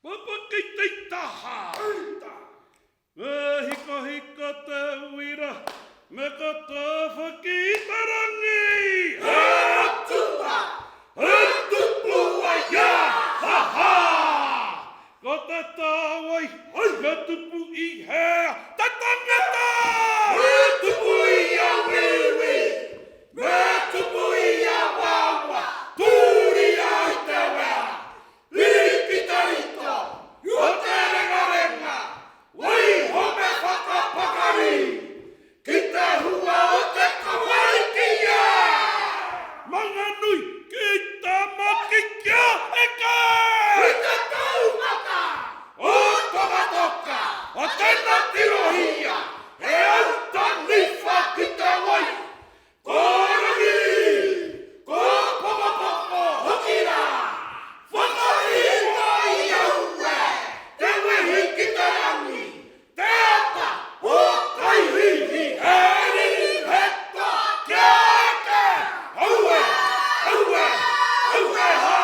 Papa kei te taha. Me hikahika te uira, me ka tawhaki i te rangi! He atua! He tupua ia! Ha ha! Ko te tāwai, me tupu i hea te tangata! Me tupu i a Wīwī! Me tupu i a Wāwā! Tūria i te wera! Piripitarito, o te rengarenga, waiho me whakapakari ki te hua o te tamariki a. Manganui ki Tamaki kia eke! Ki te taumata o Tokatoka, o tena tirohia, he auta niwha ki te wai, Ko Rangi! Ko Pokopoko hoki rā! Whakaihoa i aue te wehi ki te rangi, te ata o Taihihi he riri he toa kia eke! Aue! Aue! Aue hā!